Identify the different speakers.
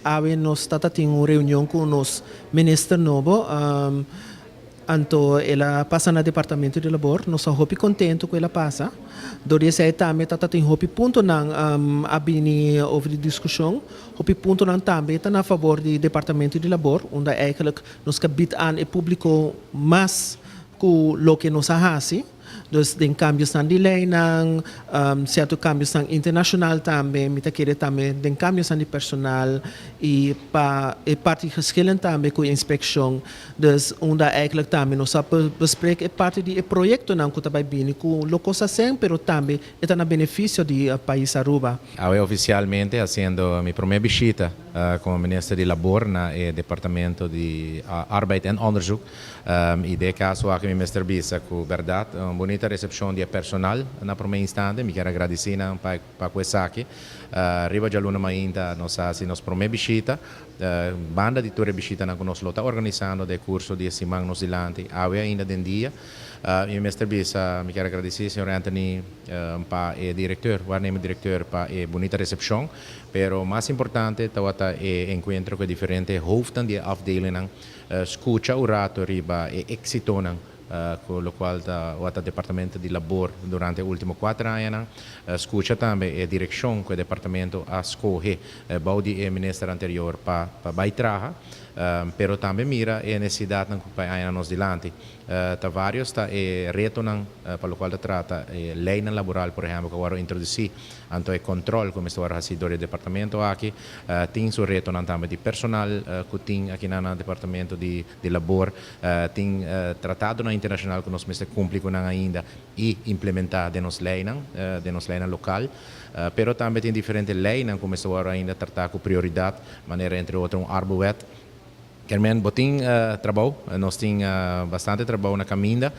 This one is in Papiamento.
Speaker 1: Awe nos tata tin un reunion cu nos minister nobo. Anto el a pasa na Departamento di Labor. Nos ta hopi contento cu el a pasa. Door di esey tambe tata tin hopi puntonan a bini over di discusion. Hopi puntonan tambe ta na favor di Departamento di Labor, unda eigenlijk nos ke bied aan e publico mas cu loke nos a haci. Dus den cambionan di leynan, cierto cambionan internacional tambe, mi ta kere tambe den cambionan di personal y pa e parti geschillen tambe cu inspeccion. Dus unda eigenlijk tambe nos a bespreek e parti di e proyectonan cu ta bay bini cu lo costa cen, pero tambe ta na beneficio di pais Aruba.
Speaker 2: Awe oficialmente haciendo mi prome bishita como minister di Labor na e Departamento di Arbeid en Onderzoek. Y den caso aki mi mester bisa cu berdad, un bunita recepcion di personal na prome instante. Mi kier gradici nan pa esaki. Riba dialuna mainta nos a haci nos prome bishita. Banda di tur bishitanan cu nos lo ta organisando den curso di siman nos dilanti, awe ainda den dia. Y mester bisa, mi kier gradici señor Anthony pa e director, waarnemend directeur, pa e bunita recepcion. Pero mas importante tabata e encuentro cu diferente hoofden di afdelingen, scucha un rato riba e exitonan cu locual ta e Departamento di Labor durante e ultimo 4 aña, scucha tambe e direccion cu e departamento a scoge bou di e minister anterior pa bay traha, pero tambe mira e necesidad cu pa nos dilanti. Ta varios ta e retonan pa locual ta trata e ley laboral, por ehempel, cu awor a introduci, anto e control cu ta haci den e departamento aki, tin su retonan tambe di personal cu tin aki na Departamento di Labor, tin tratado internacional cu nos mester cumpli cu ainda y implementa den nos ley, den nos ley local, pero tambe tin diferente ley cu mester ainda trata cu prioridad, manera entre otro un Arbowet. Kiermen, bo tin trabou, nos tin bastante trabou na caminda.